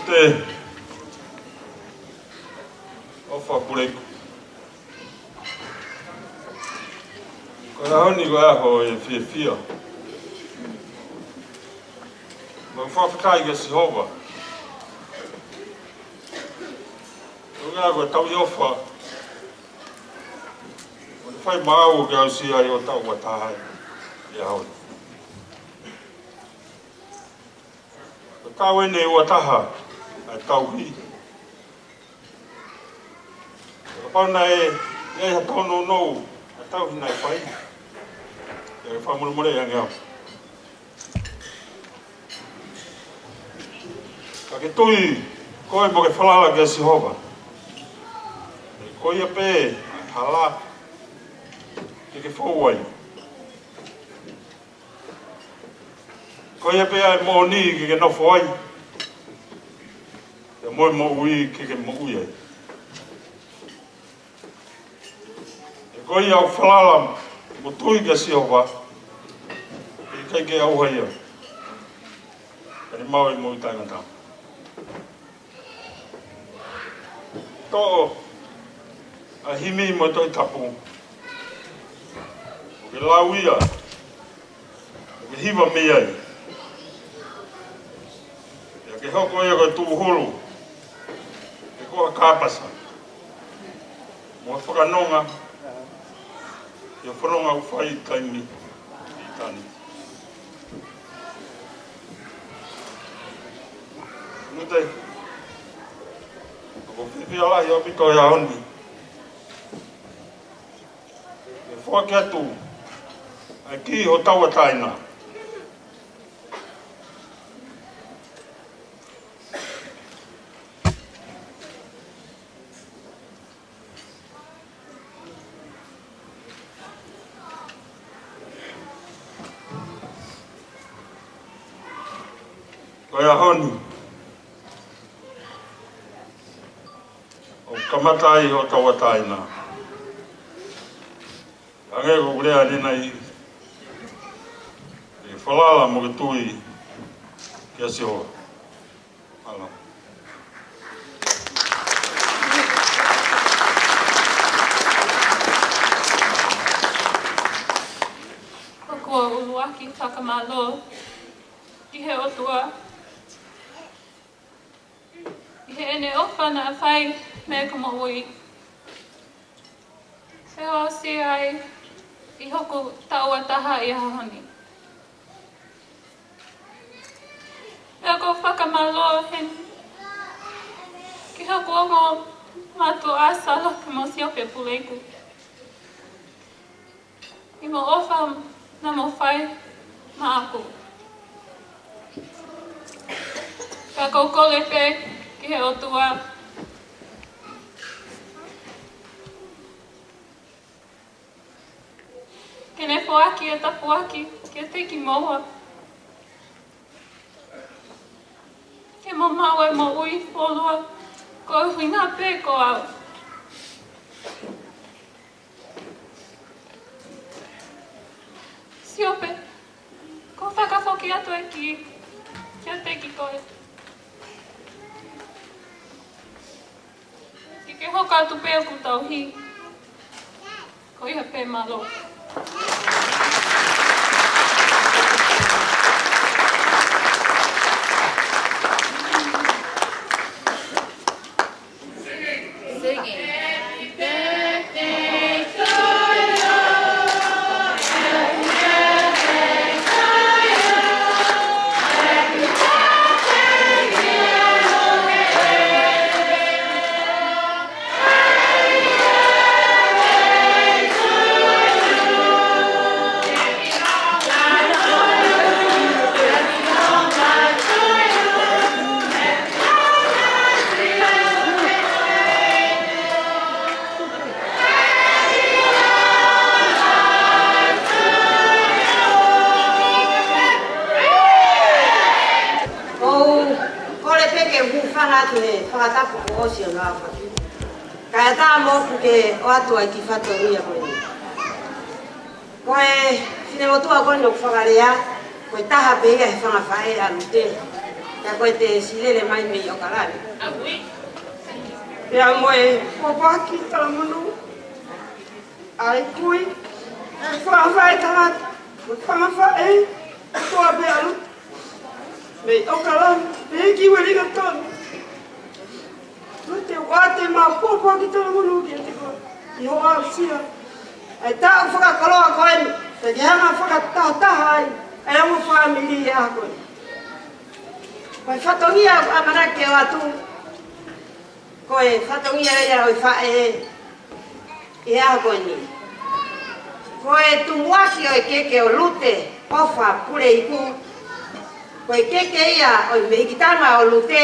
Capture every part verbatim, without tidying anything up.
Ko e ʻofa Puleiku. Ko e ʻaho ni ko e ʻaho ʻo e fiefia. Mo e fakafetaʻi kia Sihova. Ko e ʻaho ʻo e tauʻi ʻofa. ʻO ne fai maʻau ke aʻusia ai hotau ua taha ʻi he ʻaho ni. Ko e taʻu eni ʻe ua taha ʻa e tauhi. Kapau naʻe ʻi ai ha tōnounou ʻa e tauhi naʻe fai, ʻe fakamolemoleʻi ange au. Ka ke tui koe mo ke falala kia Sihova. Ko ia pē ʻa e hala ke ke fou ai. Ko ia pē ʻa e moʻoni ke ke nofo ai, pea mo e moʻui ke ke moʻui ai. He ko ia ʻoku falala mo tui kia Sihova, ʻe ʻikai ke ʻauha ia, ka ne maʻu ʻa e moʻui taʻengata. Toʻo ʻa e himi mo e Tohi Tapu, ʻo ke lau ia, ʻo ke hiva mei ai. Pea ke hoko ia ko e tūhulu, ke ko ha kāpasa mo ha fakanonga, ʻi he fononga ʻoku fai ʻi taimi ʻi tani. Nute, ʻoku ou fiefia lahi ʻaupito he ʻaho ni ke foaki atu ʻa e kī ʻo e tauʻatāina. Ko e ʻaho ni ʻoku kamata ai ʻo tauʻatāina. Hangē ko ʻeku lea ʻanenai, ke falala mo ke tui kia Sihova. Mālō. ʻOku ou ʻuluaki fakamālō ki he ʻOtua ʻi heʻene ʻofa naʻa fai meiate au. Pea ʻosi ai ʻi hoku taʻu ua taha ʻi he ʻaho ni. Pea ʻoku ou fakamālō heni ki hoku ongo mātuʻa Salope mo Siope Puleiku, ʻi hoʻomou ʻofa naʻa mou fai maʻaku. Ka ʻoku ou kole pē ki he ʻOtua ke ne foaki ʻa e tāpuaki kiate kimoua, ke mou maʻu ʻa e moʻui fuoloa koeʻuhinga pē ko au. Siope, ʻoku ou fakafoki atu ʻa e kī kiate koe. Ke ke hoko atu pē ʻoku tauhi. Ko ia pē, mālō. ʻOku ou kole pē ke u hūfanga atu he fakatapu kuo ʻosi ʻo e aofaki. Kae ʻatā moʻoku ke ʻoatu ʻa e kiʻi fatongia ko eni. Ko e finemotuʻa ko eni ʻoku fakalea, ko e taha pē ia he fanga faʻē ʻa Lute. Pea ko ʻete silele mai mei ʻOkalani. Pea mo e pōpoaki talamonū ʻa e kui, ʻa e fanga faʻē tangata, mo e fanga faʻē kotoa pē ʻa Lute. Mei ʻOkalani, mei he kiʻi Uelingatoni. Lute, ʻoku ou ʻoatu ʻa e pōpoaki talamonū kiate koe ʻi hoʻo aʻusia ʻa e taʻu fakakoloa ko eni, pea ke hanga ʻo fakatahataha ai ʻa e ongo fāmili ʻi he ʻaho ko eni. Ko e fatongia ʻoku ʻamanaki ke ʻoatu, ko e fatongia ia ʻo e faʻē ʻi he ʻaho ko eni. Ko e tumuʻaki ʻo e keke ʻo Lute ʻOfa Puleiku. Ko e keke ia ʻo e mehikitanga ʻo Lute,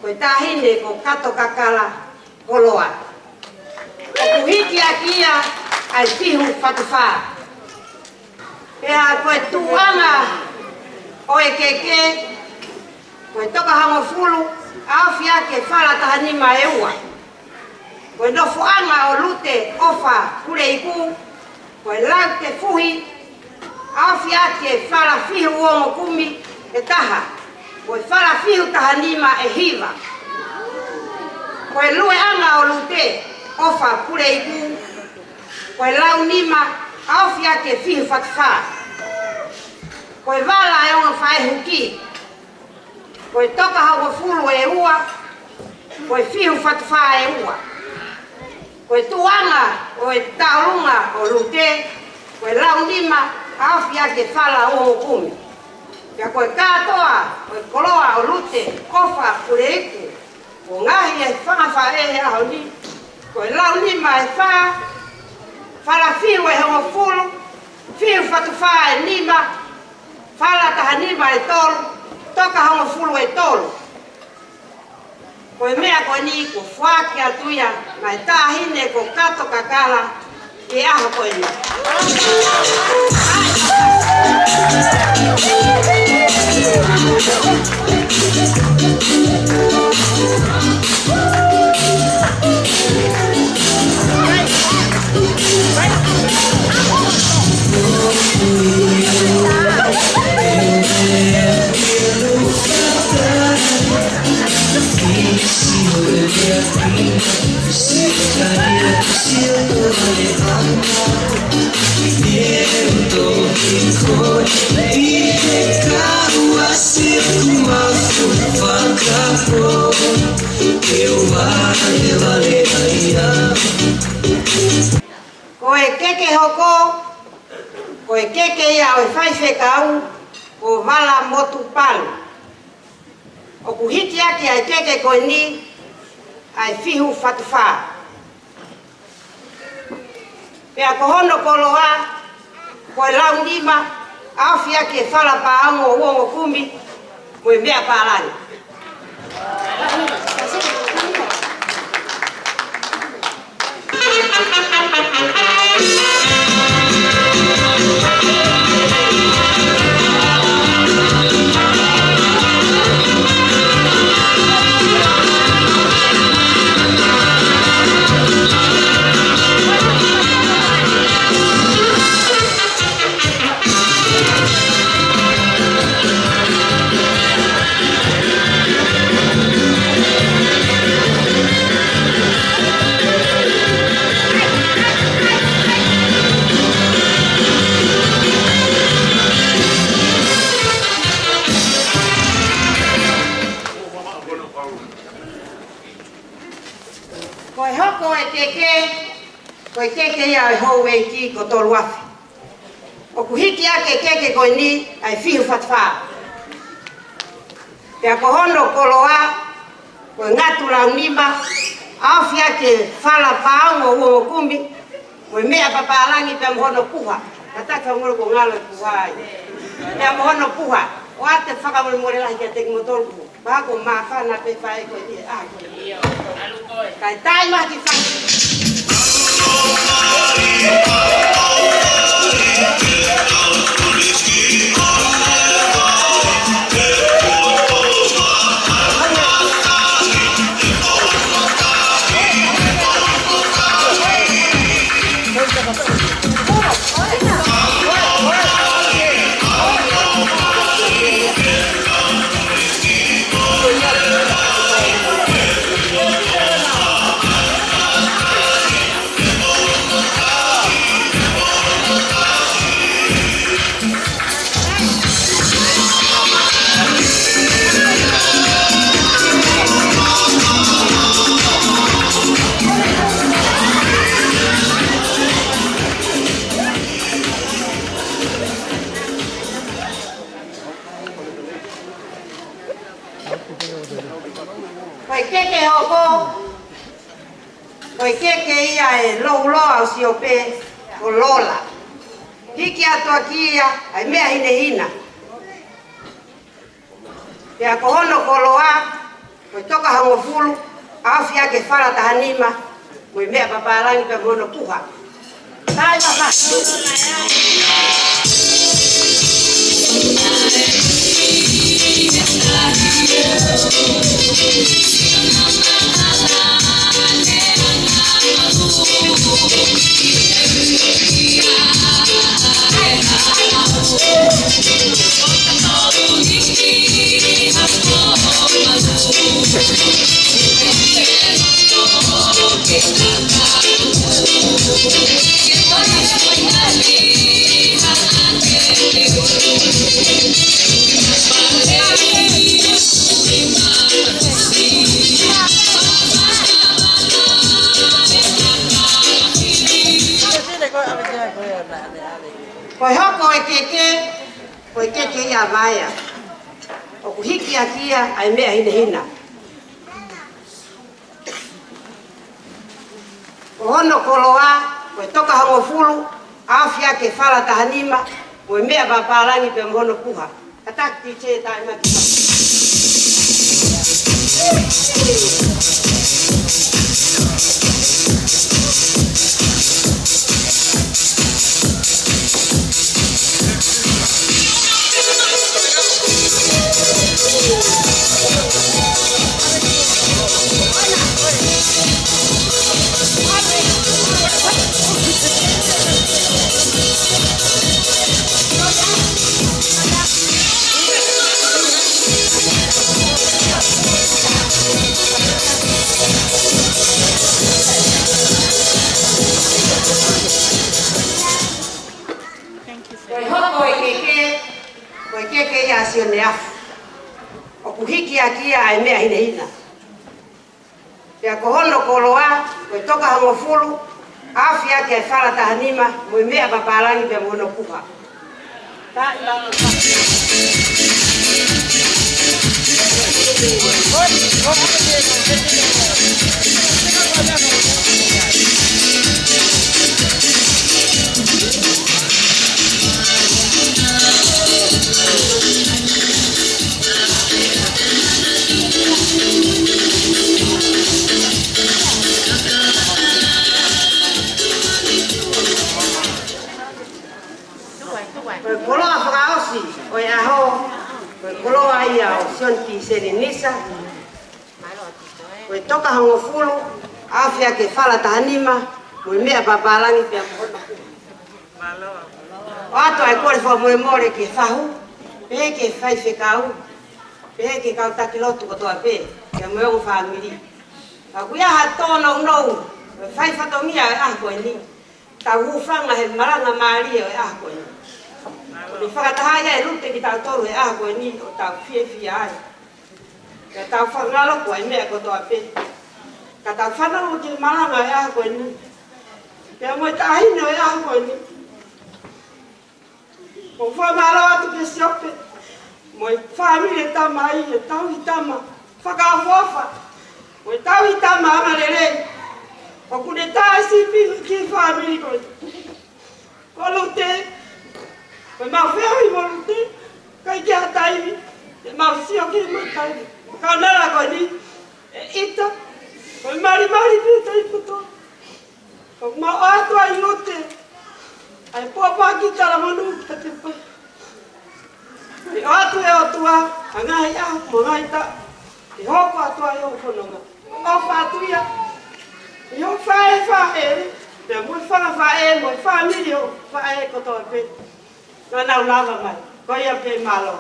ko e taʻahine ko Kato Kakala Koloa. ʻOku hiki ʻaki ia ʻa e Fihu Fatufā. Pea ko e tuʻuʻanga ʻo e keke, ko e toka hongofulu, ʻaofi ʻaki e fala taha nima ʻe ua. Ko e nofoʻanga ʻo Lute ʻOfa Puleiku, ko e lau tefuhi, ʻaofi ʻaki e fala fihu ongo kumi ʻe taha, ko e fala fihu taha nima ʻe hiva. Ko e lueʻanga ʻo Lute ʻOfa Puleiku, ko e lau nima, ʻaofi ʻaki e Fihu Fatufā. Ko e vala ʻa e ongo faʻē huki, ko e toka hongofulu ʻe ua, ko e Fihu Fatufā ʻe ua. Ko e tuʻuʻanga ʻo e tauʻolunga ʻo Lute, ko e lau nima, ʻaofi ʻaki e fala ongo kumi. Pea ko e kātoa ʻo e koloa ʻo Lute ʻOfa Puleiku, ʻo ngaohi ʻe he fanga faʻē he ʻaho ni, ko e lau nima ʻe fā, fala fihu ʻe hongofulu, Fihu Fatufā ʻe nima, fala taha nima ʻe tolu, toka hongofulu ʻe tolu. Ko e meʻa ko eni kuo foaki atu ia maʻa e taʻahine ko Kato Kakala ʻi he ʻaho ko eni. Ko e keke hoko, ko e keke ia ʻo e faifekau ko Vala Motupalu. ʻOku hiki ʻaki ʻa e keke ko eni ʻa e Fihu Fatufā. Pea ko hono koloa, ko e lau nima, ʻaofi ʻaki e fala paongo ʻe ua ongo kumi, mo e meʻa pālangi. Ko e keke, ko e keke ia ʻo e houʻeiki ko Toluafe. ʻOku hiki ʻaki e keke ko eni ʻa e fihu fatu fā. Pea ko hono koloa, ko e ngatu launima, ʻaofi ʻaki e fala paongo uongokumi, mo e meʻa papālangi pea mo hono puha. Kātaki ha mole ko ngalo e puha ai. Pea mo hono puha. ʻOatu e fakamolemole lahi kiate kimoutolu. Pea ko e māfana pē fai ko eni ʻa. Kae taimi ki fai. Ko e keke hoko, ko e keke ia ʻa e louloa ʻo Siope ko Lola. Hiki atu ʻaki ia ʻa e meʻa hinehina. Pea ko hono koloa, ko e toka hongofulu, ʻaofi ʻaki e fala taha nima, mo e meʻa papālangi pea mo hono puha. Taimi ki fai. Ko e hoko e keke, ko e keke ia ʻa Vaea. ʻOku hiki ʻaki ia ʻa e meʻa hinehina. Ko hono koloa, ko e toka hongofulu, ʻaofi ʻaki e fala taha nima, mo e meʻa papālangi pea mo hono puha. Kātaki T J taʻemaki. Ko e hoko e keke, ko e keke ia ʻa Sione Afu. ʻOku hiki ʻaki ia ʻa e meʻa hinehina. Pea ko hono koloa, ko e toka hongofulu, ʻaofi ʻaki e fala taha nima, mo e meʻa papālangi pea mo hono puha. Ko e koloa fakaʻosi ʻo e ʻaho, ko e koloa ia ʻo Sione Pīseli Nisa. Ko e toka hongofulu, ʻaofi ʻaki e fala taha nima, mo e meʻa papālangi pea mo hono puha. ʻOatu ʻa e kole fakamolemole ki he fahu, pehē ki he faifekau, pehē ki he kau taki lotu kotoa pē, pea mo e ongo fāmili. Ka ʻoku ʻi ai ha tōnounou, ʻo e fai fatongia ʻo e ʻaho ko eni. Tau hūfanga he malanga mālie ʻo e ʻaho ko eni. Ko e fakataha ia ʻe lute kitautolu he ʻaho ko eni ʻo tau fiefia ai. Pea tau fakangaloku ʻa e meʻa kotoa pē. Ka tau fanongo ki he malanga ʻo e ʻaho ko eni, pea mo e taʻahine ʻo e ʻaho ko eni. ʻOku ou fakamālō atu kia Siope mo e fāmili ʻo e tamai, ʻa e tauhi tama fakaʻofoʻofa, mo e tauhi tama angalelei ʻoku ne tā e sīpinga ki he fāmili ko eni. Ko Lute, ko ʻemau feohi mo Lute, ʻikai ke ʻi ai ha taimi te mau sio ki ai mo e taimi. Ka ʻoku nau ʻi ai ko eni, ʻe ʻita, ko e malimali pē ʻi he taimi kotoa. ʻOku mau ʻoatu ai Lute ʻa e pōpoaki talamonū kiate koe. ʻE ʻoatu ʻe he ʻOtua ʻa e ngaahi ʻaho mo e ngaahi taʻu ke hoko atu ai hoʻo fononga. ʻOfa atu ia ʻi hoʻo faʻē faʻē, pea mo e fanga faʻē mo e fāmili ʻo e faʻē kotoa pē naʻa nau lava mai. Ko ia pē, mālō.